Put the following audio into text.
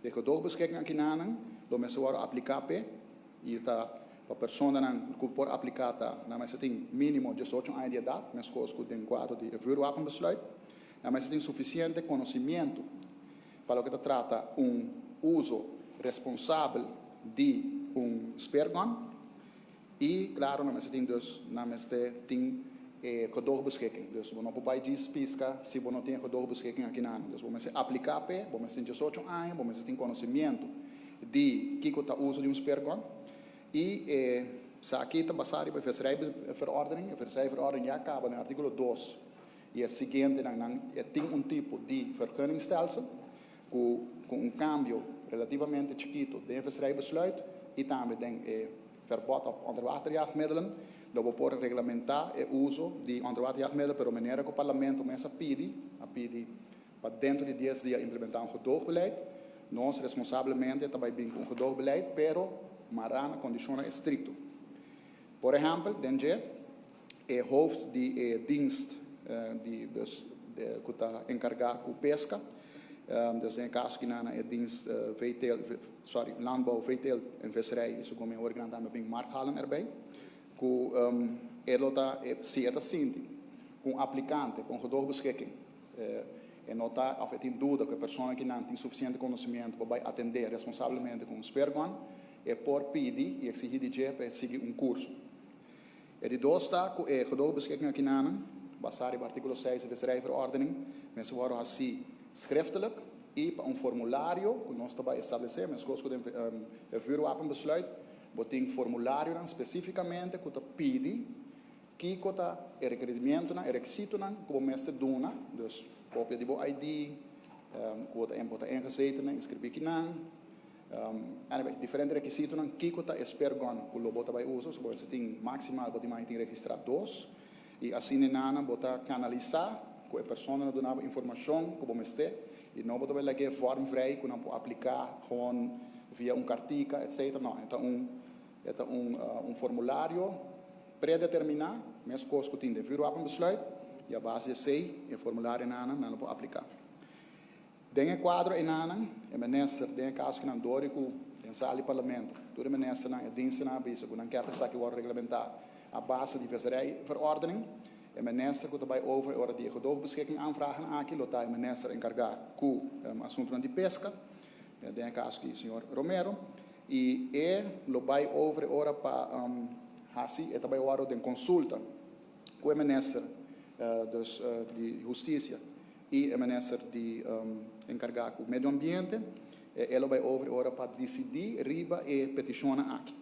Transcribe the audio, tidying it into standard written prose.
E gedoogbeschikking akinan lo mester wòrdu apliká p'e i ta pa personanan ku por apliká ta nan mester tin mínimo 18 aña di edat, meskos ku den kuadro di e vuurwapenbesluit. Nan mester tin sufisiente konosimiento pa loke ta trata un uso responsabel di un speargun i klaro nan mester tin dus nan mester tin e gedoogbeschikking. Dus bo no por bai djis piska si bo no tin e gedoogbeschikking akinan. Dus bo mester apliká p'e, bo mester tin 18 aña, bo mester tin konosimiento di kiko ta uso di un speargun i esaki ta basá riba e visserijverordening. E visserijverordening ya kaba den artíkulo 2 i e siguientenan nan tin un tipo di vergunningstelsel ku un kambio relativamente chikitu den e visserijbesluit i tambe den e verbod op onderwaterjachtmiddelen lo bo por reglamentá e uso di onderwaterjachtmiddelen, pero manera ku parlamento mes a pidi pa dentro di 10 dia implementá un gedoogbeleid, nos responsablemente ta bai bin ku un gedoogbeleid, pero mará na kondishon estrikto. Por ehèmpel, den dje, e hoofd di e dienst di dus de, ku ta enkargá ku peska, dus den kaso akinan e dienst veeteelt, sorry, landbouw, veeteelt en visserij, is ook mi orgaan tambe bin markthalen erbij, ku e lo ta, si e ta sinti un aplikante ku gedoogbeschikking e no ta òf e tin duda ku e persona akinan tin sufisiente konosementu pa bai atendé responsablemente ku un speargun, e por pidi i eksigí di dje pa sigui un kurso. E di dos ta ku e gedoogbeschikking akinan, basá riba artíkulo 6 di visserijverordening, mester wòrdu hasí schriftelijk i pa un formulario ku nos ta bai establesé, meskos ku e vuurwapenbesluit, bo tin formularionan spesífikamente ku ta pidi kiko ta e rekerimentonan, e rekisitonan ku bo mester duna, dus kopia di bo ID, ku ta bo ta ingezetene, inskribí akinan, anyway, diferente rekisitonan, kiko ta e speargun ku lo bo ta bai usa, so bo tin maksimal bo tin tin registrá dos, i asina nan bo ta kanalisá ku e persona ta duna informashon ku bo mester, i no bo ta bai lag'é vormvrij ku nan por apliká gewoon via un kartika, etc. No, e ta un formulario predeterminá, meskos ku tin den vuurwapenbesluit, i a base di esei, e formularionan nan por apliká. Den e kuadro einan, e minister, den e kaso ku nan dor ku den sala di parlamento, tur e ministernan e dienstnan a bisa ku nan ke esaki wòrdu reglamentá a base di visserijverordening, e minister ku ta bai over ora di gedoogbeschikking aanvragen aki, lo ta e minister enkargá ku asuntunan di peska, den e kaso aki señor Romero, i e lo bai over ora pa hasi, e ta bai ora den konsulta ku e minister dus di hustisia i e minister di enkargá ku medio ambiente, e lo bai over ora pa disidí riba e petishon aki.